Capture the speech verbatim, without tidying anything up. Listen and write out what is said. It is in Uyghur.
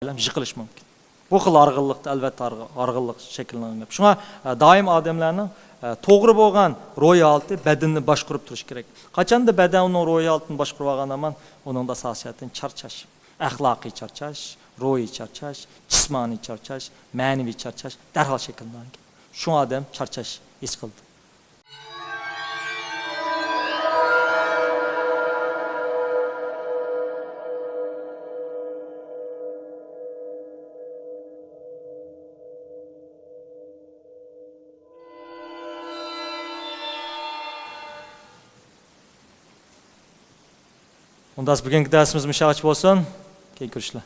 يىقىلىشى مۇمكىن. بۇ خىل ھارغىنلىقتا، ئەلۋەتتە، ھارغ-، ھارغىنلىق شەكىللەنگەن گەپ. شۇڭا، ئە، دائىم ئادەملەرنىڭ، ئە، توغرا بولغان روھىي ھالىتى بەدىنىنى باشقۇرۇپ تۇرۇشى كېرەك. قاچاندا بەدەن ئۇنىڭ روھىي ھالىتىنى باشقۇرۇپ ئالغان ھامان، ئۇنىڭدا ئاساسىي جەھەتتىن چارچاش، ئەخلاقىي چارچاش، روھىي چارچاش، جىسمانىي چارچاش، مەنىۋى چارچاش دەرھال شەكىللىنىدىكەن. شۇڭا ئادەم چارچاش ھېس قىلىدۇ. ئۇنداق بۈگۈنكى دەرسىمىز مۇشۇ يەرگىچە بولسۇن. كېيىن كۆرۈشلەر.